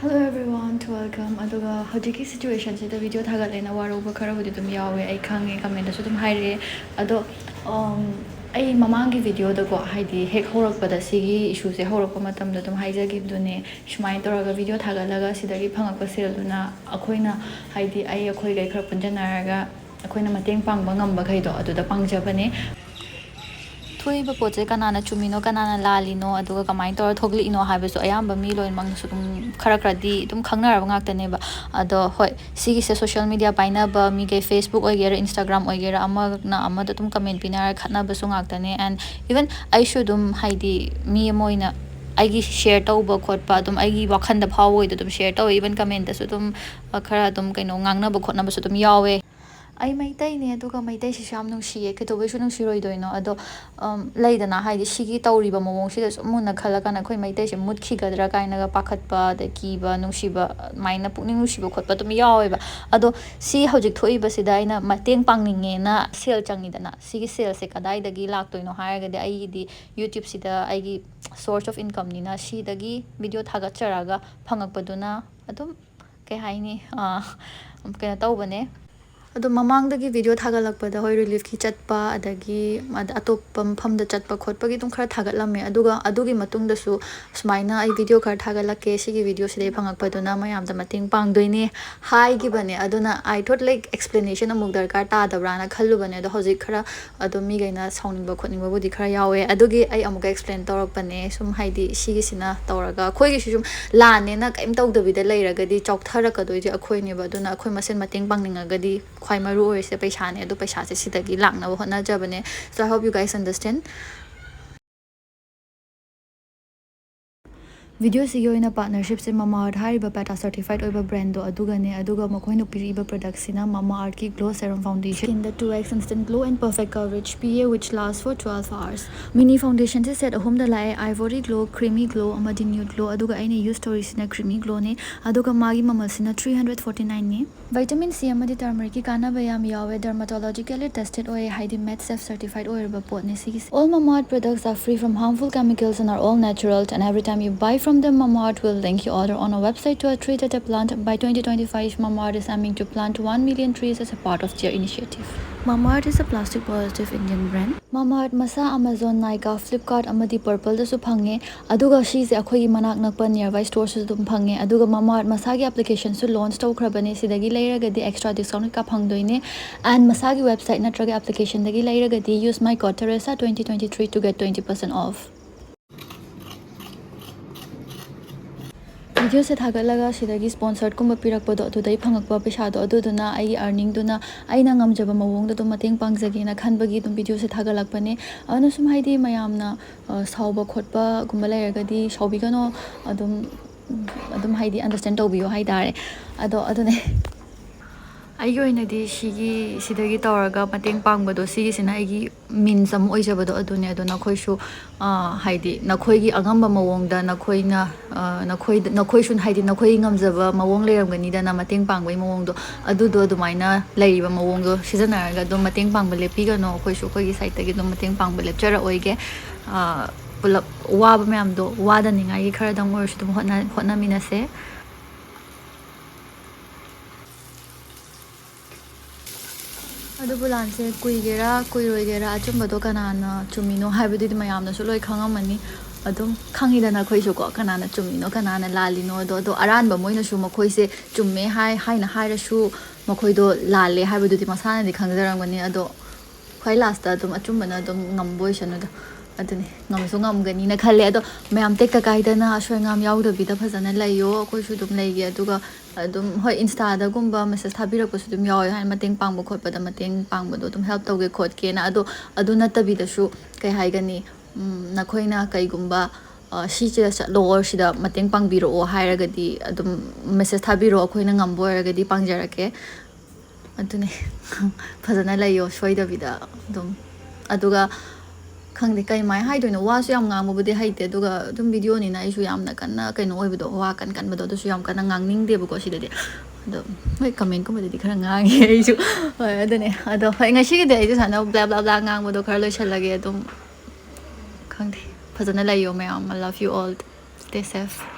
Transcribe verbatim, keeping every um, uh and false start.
Hello everyone, welcome. ꯑꯗꯨꯒ ꯍꯧꯖꯤꯛꯀꯤ ꯁꯤꯆꯨꯋꯦꯁꯟꯁꯤꯗ video ꯊꯥꯒꯠꯂꯦꯅ ꯋꯥꯔꯧꯕ ꯈꯔꯕꯨꯗꯤ ꯑꯗꯨꯝ ꯌꯥꯎꯋꯦ, ꯑꯩ ꯈꯪꯉꯦ, ꯀꯃꯦꯟꯇꯁꯨ ꯑꯗꯨꯝ ꯍꯥꯏꯔꯛꯑꯦ꯫ ꯑꯗꯣ, um, ꯑꯩ ꯃꯃꯥꯡꯒꯤ ꯚꯤꯗꯤꯑꯣꯗꯀꯣ, ꯍꯥꯏꯗꯤ ꯍꯦꯛ ꯍꯧꯔꯛꯄꯗ, ꯁꯤꯒꯤ ꯏꯁꯨꯁꯦ ꯍꯧꯔꯛꯄ ꯃꯇꯝꯗ ꯑꯗꯨꯝ ꯍꯥꯏꯖꯈꯤꯕꯗꯨꯅꯦ, ꯁꯨꯃꯥꯏꯅ ꯇꯧꯔꯒ ꯚꯤꯗꯤꯑꯣ ꯊꯥꯒꯠꯂꯒ ꯁꯤꯗꯒꯤ ꯐꯪꯉꯛꯄ ꯁꯦꯜꯗꯨꯅ ꯑꯩꯈꯣꯏꯅ, ꯍꯥꯏꯗꯤ ꯑꯩ ꯑꯩꯈꯣꯏꯈꯩ ꯈꯔ ꯄꯨꯟꯖꯟꯅꯔꯒ ꯑꯩꯈꯣꯏꯅ ꯃꯇꯦꯡ ꯄꯥꯡꯕ ꯉꯝꯕꯈꯩꯗꯣ ꯑꯗꯨꯗ ꯄꯥꯡꯖꯕꯅꯦ꯫ ꯊꯣꯛꯏꯕ ꯄꯣꯠꯁꯦ ꯀꯅꯥꯅ ꯆꯨꯝꯃꯤꯅꯣ, ꯀꯅꯥꯅ ꯂꯥꯜꯂꯤꯅꯣ, ꯑꯗꯨꯒ ꯀꯃꯥꯏꯅ ꯇꯧꯔ ꯊꯣꯛꯂꯛꯏꯅꯣ ꯍꯥꯏꯕꯁꯨ ꯑꯌꯥꯝꯕ ꯃꯤ ꯂꯣꯏꯅꯃꯛꯅꯁꯨ ꯑꯗꯨꯝ ꯈꯔ ꯈꯔꯗꯤ ꯑꯗꯨꯝ ꯈꯪꯅꯔꯕ ꯉꯥꯛꯇꯅꯦꯕ꯫ ꯑꯗꯣ ꯍꯣꯏ, ꯁꯤꯒꯤꯁꯦ ꯁꯣꯁꯤꯌꯦꯜ ꯃꯤꯗꯤꯌꯥ ꯄꯥꯏꯅꯕ ꯃꯤꯈꯩ, Facebook ꯑꯣꯏꯒꯦꯔꯥ, Instagram ꯑꯣꯏꯒꯦꯔꯥ, ꯑꯃꯅ ꯑꯃꯗ ꯑꯗꯨꯝ ꯀꯃꯦꯟ ꯄꯤꯅꯔ ꯈꯠꯅꯕꯁꯨ ꯉꯥꯛꯇꯅꯦ꯫ And even ꯑꯩꯁꯨ ꯑꯗꯨꯝ, ꯍꯥꯏꯗꯤ, ꯃꯤ ꯑꯃ ꯑꯣꯏꯅ ꯑꯩꯒꯤ ꯁꯤꯌꯔ ꯇꯧꯕ ꯈꯣꯠꯄ, ꯑꯗꯨꯝ ꯑꯩꯒꯤ ꯋꯥꯈꯜꯗ ꯐꯥꯎꯕ ꯑꯣꯏꯗꯣ ꯑꯗꯨꯝ ꯁꯤꯌꯔ ꯇꯧꯋꯦ꯫ Even ꯀꯃꯦꯟꯇꯁꯨ ꯑꯗꯨꯝ, ꯑ, ꯈꯔ ꯑꯗꯨꯝ ꯀꯩꯅꯣ ꯉꯥꯡꯅꯕ ꯈꯣꯠꯅꯕꯁꯨ ꯑꯗꯨꯝ ꯌꯥꯎꯋꯦ꯫ ꯑꯩ ꯃꯩꯇꯩꯅꯦ, ꯑꯗꯨꯒ ꯃꯩꯇꯩꯁꯤꯁꯨ ꯌꯥꯝ ꯅꯨꯡꯁꯤꯌꯦ, ꯀꯩꯗꯧꯕꯩꯁꯨ ꯅꯨꯡꯁꯤꯔꯣꯏꯗꯣꯏꯅꯣ? ꯑꯗꯣ, ꯑꯝ, ꯂꯩꯗꯅ, ꯍꯥꯏꯗꯤ ꯁꯤꯒꯤ ꯇꯧꯔꯤꯕ ꯃꯑꯣꯡꯁꯤꯗ ꯁꯨꯝ ꯃꯨꯟꯅ ꯈꯜꯂꯀꯥꯟꯗ ꯑꯩꯈꯣꯏ ꯃꯩꯇꯩꯁꯦ ꯃꯨꯠꯈꯤꯒꯗ꯭ꯔꯥ ꯀꯥꯏꯅꯒ ꯄꯥꯈꯠꯄ, ꯑꯗꯩ ꯀꯤꯕ, ꯅꯨꯡꯁꯤꯕ, ꯑꯗꯨꯃꯥꯏꯅ ꯄꯨꯛꯅꯤꯡ ꯅꯨꯡꯁꯤꯕ ꯈꯣꯠꯄ ꯑꯗꯨꯝ ꯌꯥꯎꯋꯦꯕ꯫ ꯑꯗꯣ ꯁꯤ ꯍꯧꯖꯤꯛ ꯊꯣꯛꯏꯕꯁꯤꯗ ꯑꯩꯅ ꯃꯇꯦꯡ ꯄꯥꯡꯅꯤꯡꯉꯦꯅ ꯁꯦꯜ ꯆꯪꯉꯤꯗꯅ, ꯁꯤꯒꯤ ꯁꯦꯜꯁꯦ ꯀꯗꯥꯏꯗꯒꯤ ꯂꯥꯛꯇꯣꯏꯅꯣ ꯍꯥꯏꯔꯒꯗꯤ ꯑꯩꯒꯤꯗꯤ YouTubeꯁꯤꯗ ꯑꯩꯒꯤ source of incomeꯅꯤꯅ ꯁꯤꯗꯒꯤ ꯚꯤꯗꯤꯑꯣ ꯊꯥꯒꯠꯆꯔꯒ ꯐꯪꯉꯛꯄꯗꯨꯅ ꯑꯗꯨꯝ, ꯀꯩ ꯍꯥꯏꯅꯤ, ꯑ, ꯀꯩꯅꯣ ꯇꯧꯕꯅꯦ꯫ ꯑꯗꯣ ꯃꯃꯥꯡꯗꯒꯤ ꯚꯤꯗꯤꯑꯣ ꯊꯥꯒꯠꯂꯛꯄꯗ, ꯍꯣꯏ, ꯔꯤꯂꯤꯐꯀꯤ ꯆꯠꯄ, ꯑꯗꯒꯤ ꯑꯗ-, ꯑꯇꯣꯞꯄ ꯃꯐꯝꯗ ꯆꯠꯄ ꯈꯣꯠꯄꯒꯤ ꯑꯗꯨꯝ ꯈꯔ ꯊꯥꯒꯠꯂꯝꯃꯦ꯫ ꯑꯗꯨꯒ ꯑꯗꯨꯒꯤ ꯃꯇꯨꯡꯗꯁꯨ ꯁꯨꯃꯥꯏꯅ ꯑꯩ ꯚꯤꯗꯤꯑꯣ ꯈꯔ ꯊꯥꯒꯠꯂꯛꯀꯦ, ꯁꯤꯒꯤ ꯚꯤꯗꯤꯑꯣꯁꯤꯗꯒꯤ ꯐꯪꯉꯛꯄꯗꯨꯅ ꯃꯌꯥꯝꯗ ꯃꯇꯦꯡ ꯄꯥꯡꯗꯣꯏꯅꯦ ꯍꯥꯏꯈꯤꯕꯅꯦ꯫ ꯑꯗꯨꯅ I thought, like, explanation ꯑꯃꯨꯛ ꯗꯔꯀꯥꯔ ꯇꯥꯗꯕ꯭ꯔꯥꯅ ꯈꯜꯂꯨꯕꯅꯦ꯫ ꯑꯗꯣ ꯍꯧꯖꯤꯛ ꯈꯔ ꯑꯗꯨꯝ ꯃꯤꯈꯩꯅ ꯁꯥꯎꯅꯤꯡꯕ ꯈꯣꯠꯅꯤꯡꯕꯕꯨꯗꯤ ꯈꯔ ꯌꯥꯎꯋꯦ꯫ ꯑꯗꯨꯒꯤ ꯑꯩ ꯑꯃꯨꯛꯀ explain ꯇꯧꯔꯛꯄꯅꯦ꯫ ꯁꯨꯝ, ꯍꯥꯏꯗꯤ, ꯁꯤꯒꯤꯁꯤꯅ ꯇꯧꯔꯒ ꯑꯩꯈꯣꯏꯒꯤꯁꯨ ꯁꯨꯝ ꯂꯥꯟꯅꯦꯅ ꯀꯩꯝ ꯇꯧꯗꯕꯤꯗ ꯂꯩꯔꯒꯗꯤ ꯆꯥꯎꯊꯔꯛꯀꯗꯣꯏꯁꯦ ꯑꯩꯈꯣꯏꯅꯦꯕ꯫ ꯑꯗꯨꯅ ꯑꯩꯈꯣꯏ ꯃꯁꯦꯟ ꯃꯇꯦꯡ ꯄꯥꯡꯅꯤꯡꯉꯒꯗꯤ ꯈ꯭ꯋꯥꯏ ꯃꯔꯨ ꯑꯣꯏꯔꯤꯁꯦ ꯄꯩꯁꯥꯅꯦ꯫ ꯑꯗꯣ ꯄꯩꯁꯥꯁꯦ ꯁꯤꯗꯒꯤ ꯂꯥꯛꯅꯕ ꯍꯣꯠꯅꯖꯕꯅꯦ꯫ So I hope you guys understand. ꯚꯤꯗꯤꯑꯣꯁꯤꯒꯤ ꯑꯣꯏꯅ partnershipꯁꯦ Mamaearth ꯍꯥꯏꯔꯤꯕ PETA certified ꯑꯣꯏꯕ brandꯗꯣ ꯑꯗꯨꯒꯅꯦ, ꯑꯗꯨꯒ ꯃꯈꯣꯏꯅ ꯄꯤꯔꯛꯏꯕ productꯁꯤꯅ Mamaearthꯀꯤ Glow Serum Foundation. Skinꯗ two X instant glow and perfect coverage ꯄꯤꯌꯦ, which lasts for twelve hours. Mini foundationꯁꯦ set ꯑꯍꯨꯝꯗ ꯂꯥꯛꯑꯦ: Ivory Glow, Creamy Glow ꯑꯃꯗꯤ Nude Glow꯫ ꯑꯗꯨꯒ ꯑꯩꯅ use ꯇꯧꯔꯤꯁꯤꯅ Creamy Glowꯅꯦ꯫ ꯑꯗꯨꯒ ꯃꯥꯒꯤ ꯃꯃꯜꯁꯤꯅ three hundred forty nineꯅꯦ꯫ Vitamin C ꯑꯃꯗꯤ turmericꯀꯤ ꯀꯥꯟꯅꯕ ꯌꯥꯝ ꯌꯥꯎꯋꯦ, dermatologically tested ꯑꯣꯏ, ꯍꯥꯏꯗꯤ MedSafe certified ꯑꯣꯏꯔꯕ ꯄꯣꯠꯅꯤ ꯁꯤꯒꯤꯁꯦ꯫ All Mamaearth products are free from harmful chemicals and are all natural, and every time you buy From the Mamaearth will link your order on our website to a tree data plant. By twenty twenty-five, Mamaearth is aiming to plant one million trees as a part of their initiative. Mamaearth is a plastic positive Indian brand. Mamaearth ꯃꯁꯥ Amazon, Nykaa, Flipkart ꯑꯃꯗꯤ Purpleꯗꯁꯨ ꯐꯪꯉꯦ꯫ ꯑꯗꯨꯒ ꯁꯤꯁꯦ ꯑꯩꯈꯣꯏꯒꯤ ꯃꯅꯥꯛ ꯅꯛꯄ nearby storeꯁꯨ ꯑꯗꯨꯝ ꯐꯪꯉꯦ꯫ ꯑꯗꯨꯒ Mamaearth ꯃꯁꯥꯒꯤ applicationꯁꯨ launch ꯇꯧꯈ꯭ꯔꯕꯅꯦ꯫ ꯁꯤꯗꯒꯤ ꯂꯩꯔꯒꯗꯤ extra discount ꯀꯩꯀꯥ ꯐꯪꯗꯣꯏꯅꯦ꯫ And ꯃꯁꯥꯒꯤ website ꯅꯠꯇ꯭ꯔꯒ applicationꯗꯒꯤ ꯂꯩꯔꯒꯗꯤ use my code Teresa twenty twenty-three to get twenty percent off. Videoꯁꯦ ꯊꯥꯒꯠꯂꯒ ꯁꯤꯗꯒꯤ sponsoredꯀꯨꯝꯕ ꯄꯤꯔꯛꯄꯗꯣ, ꯑꯗꯨꯗꯩ ꯐꯪꯉꯛꯄ ꯄꯩꯁꯥꯗꯣ, ꯑꯗꯨꯗꯨꯅ ꯑꯩꯒꯤ earningꯗꯨꯅ ꯑꯩꯅ ꯉꯝꯖꯕ ꯃꯑꯣꯡꯗ ꯑꯗꯨꯝ ꯃꯇꯦꯡ ꯄꯥꯡꯖꯒꯦꯅ ꯈꯟꯕꯒꯤ ꯑꯗꯨꯝ videoꯁꯦ ꯊꯥꯒꯠꯂꯛꯄꯅꯦ꯫ ꯑꯗꯨꯅ ꯁꯨꯝ ꯍꯥꯏꯗꯤ ꯃꯌꯥꯝꯅ, ꯑ, ꯁꯥꯎꯕ ꯈꯣꯠꯄꯒꯨꯝꯕ ꯂꯩꯔꯒꯗꯤ ꯁꯥꯎꯕꯤꯒꯅꯣ, ꯑꯗꯨꯝ, ꯑꯗꯨꯝ ꯍꯥꯏꯗꯤ understand ꯇꯧꯕꯤꯌꯣ ꯍꯥꯏꯇꯥꯔꯦ꯫ ꯑꯗꯣ ꯑꯗꯨꯅꯦ꯫ ꯑꯩꯒꯤ ꯑꯣꯏꯅꯗꯤ ꯁꯤꯒꯤ, ꯁꯤꯗꯒꯤ ꯇꯧꯔꯒ ꯃꯇꯦꯡ ꯄꯥꯡꯕꯗꯣ, ꯁꯤꯒꯤꯁꯤꯅ ꯑꯩꯒꯤ means ꯑꯃ ꯑꯣꯏꯖꯕꯗꯣ ꯑꯗꯨꯅꯦ꯫ ꯑꯗꯣ ꯅꯈꯣꯏꯁꯨ, ꯑ, ꯍꯥꯏꯗꯤ ꯅꯈꯣꯏꯒꯤ ꯑꯉꯝꯕ ꯃꯑꯣꯡꯗ ꯅꯈꯣꯏꯅ, ꯑ, ꯅꯈꯣꯏꯗ, ꯅꯈꯣꯏꯁꯨ ꯍꯥꯏꯗꯤ ꯅꯈꯣꯏꯒꯤ ꯉꯝꯖꯕ ꯃꯑꯣꯡ ꯂꯩꯔꯝꯒꯅꯤꯗꯅ, ꯃꯇꯦꯡ ꯄꯥꯡꯕꯒꯤ ꯃꯑꯣꯡꯗꯣ, ꯑꯗꯨꯗꯣ ꯑꯗꯨꯃꯥꯏꯅ ꯂꯩꯔꯤꯕ ꯃꯑꯣꯡꯗꯣ ꯁꯤꯖꯤꯟꯅꯔꯒ ꯑꯗꯨꯝ ꯃꯇꯦꯡ ꯄꯥꯡꯕ ꯂꯦꯞꯄꯤꯒꯅꯣ꯫ ꯑꯩꯈꯣꯏꯁꯨ ꯑꯩꯈꯣꯏꯒꯤ sideꯇꯒꯤ ꯑꯗꯨꯝ ꯃꯇꯦꯡ ꯄꯥꯡꯕ ꯂꯦꯞꯆꯔꯛꯑꯣꯏꯒꯦ꯫ ꯑ, ꯄꯨꯂꯞ ꯋꯥꯕ ꯃꯌꯥꯝꯗꯣ ꯋꯥꯗꯅꯤꯡꯉꯥꯏꯒꯤ ꯈꯔꯗꯪ ꯑꯣꯏꯔꯁꯨ ꯑꯗꯨꯝ ꯍꯣꯠꯅ-, ꯍꯣꯠꯅꯃꯤꯟꯅꯁꯦ꯫ ꯑꯗꯨꯕꯨ ꯂꯥꯟꯁꯦ ꯀꯨꯏꯒꯦꯔꯥ ꯀꯨꯏꯔꯣꯏꯒꯦꯔꯥ, ꯑꯆꯨꯝꯕꯗꯣ ꯀꯅꯥꯅ ꯆꯨꯝꯃꯤꯅꯣ ꯍꯥꯏꯕꯗꯨꯗꯤ ꯃꯌꯥꯝꯅꯁꯨ ꯂꯣꯏ ꯈꯪꯉꯝꯃꯅꯤ꯫ ꯑꯗꯨꯝ ꯈꯪꯉꯤꯗꯅ ꯑꯩꯈꯣꯏꯁꯨꯀꯣ, ꯀꯅꯥꯅ ꯆꯨꯝꯃꯤꯅꯣ ꯀꯅꯥꯅ ꯂꯥꯜꯂꯤꯅꯣ꯫ ꯑꯗꯣ, ꯑꯗꯣ ꯑꯔꯥꯟꯕ ꯃꯣꯏꯅꯁꯨ ꯃꯈꯣꯏꯁꯦ ꯆꯨꯝꯃꯦ ꯍꯥꯏ, ꯍꯥꯏꯅ ꯍꯥꯏꯔꯁꯨ ꯃꯈꯣꯏꯗꯣ ꯂꯥꯜꯂꯦ ꯍꯥꯏꯕꯗꯨꯗꯤ ꯃꯁꯥꯅꯗꯤ ꯈꯪꯖꯔꯝꯒꯅꯤ꯫ ꯑꯗꯣ ꯈ꯭ꯋꯥꯏ lastꯇ ꯑꯗꯨꯝ ꯑꯆꯨꯝꯕꯅ ꯑꯗꯨꯝ ꯉꯝꯕ ꯑꯣꯏꯁꯅꯨꯗ꯫ ꯑꯗꯨꯅꯤ, ꯉꯝꯁꯨ ꯉꯝꯒꯅꯤꯅ ꯈꯜꯂꯦ꯫ ꯑꯗꯣ ꯃꯌꯥꯝ ꯇꯦꯛꯇ ꯀꯥꯏꯗꯅ ꯑꯁꯣꯏ ꯑꯉꯥꯝ ꯌꯥꯎꯗꯕꯤꯗ ꯐꯖꯅ ꯂꯩꯌꯣ꯫ ꯑꯩꯈꯣꯏꯁꯨ ꯑꯗꯨꯝ ꯂꯩꯒꯦ꯫ ꯑꯗꯨꯒ ꯑꯗꯨꯝ, ꯍꯣꯏ, Instaꯗꯒꯨꯝꯕ message ꯊꯥꯕꯤꯔꯛꯄꯁꯨ ꯑꯗꯨꯝ ꯌꯥꯎꯋꯦ, ꯍꯥꯏꯅ ꯃꯇꯦꯡ ꯄꯥꯡꯕ ꯈꯣꯠꯄꯗ ꯃꯇꯦꯡ ꯄꯥꯡꯕꯗꯣ ꯑꯗꯨꯝ help ꯇꯧꯒꯦ ꯈꯣꯠꯀꯦꯅ꯫ ꯑꯗꯣ ꯑꯗꯨ ꯅꯠꯇꯕꯤꯗꯁꯨ, ꯀꯩ ꯍꯥꯏꯒꯅꯤ, ꯎꯝ, ꯅꯈꯣꯏꯅ ꯀꯩꯒꯨꯝꯕ, ꯑ, ꯁꯤꯁꯤꯗ ꯆꯠꯂꯣ, ꯁꯤꯗ ꯃꯇꯦꯡ ꯄꯥꯡꯕꯤꯔꯛꯑꯣ ꯍꯥꯏꯔꯒꯗꯤ ꯑꯗꯨꯝ message ꯊꯥꯕꯤꯔꯛꯑꯣ, ꯑꯩꯈꯣꯏꯅ ꯉꯝꯕ ꯑꯣꯏꯔꯒꯗꯤ ꯄꯥꯡꯖꯔꯛꯀꯦ꯫ ꯑꯗꯨꯅꯦ꯫ ꯐꯖꯅ ꯂꯩꯌꯣ ꯁꯣꯏꯗꯕꯤꯗ ꯑꯗꯨꯝ꯫ ꯑꯗꯨꯒ ꯈꯪꯗꯦ ꯀꯩꯃꯥꯏ ꯍꯥꯏꯗꯣꯏꯅꯣ, ꯋꯥꯁꯨ ꯌꯥꯝ ꯉꯥꯡꯕꯕꯨꯗꯤ ꯍꯩꯇꯦ꯫ ꯑꯗꯨꯒ ꯑꯗꯨꯝ videoꯅꯤꯅ ꯑꯩꯁꯨ ꯌꯥꯝꯅ ꯀꯟꯅ ꯀꯩꯅꯣ ꯑꯣꯏꯕꯗꯣ, ꯋꯥ ꯀꯟ ꯀꯟꯕꯗꯣ ꯑꯗꯨꯁꯨ ꯌꯥꯝ ꯀꯟꯅ ꯉꯥꯡꯅꯤꯡꯗꯦꯕꯀꯣ ꯁꯤꯗꯗꯤ꯫ ꯑꯗꯣ ꯍꯣꯏ, commentꯀꯨꯝꯕꯗꯗꯤ ꯈꯔ ꯉꯥꯡꯉꯦ ꯑꯩꯁꯨ꯫ ꯍꯣꯏ, ꯑꯗꯨꯅꯦ꯫ ꯑꯗꯣ ꯍꯣꯏ, ꯉꯁꯤꯒꯤꯗꯤ ꯑꯩꯁꯨ ꯁꯨꯃꯥꯏꯅ blah blah blah ꯉꯥꯡꯕꯗꯣ ꯈꯔ ꯂꯣꯏꯁꯜꯂꯒꯦ꯫ ꯑꯗꯨꯝ ꯈꯪꯗꯦ, ꯐꯖꯅ ꯂꯩꯌꯣ ꯃꯌꯥꯝ꯫ I love you all. Stay safe.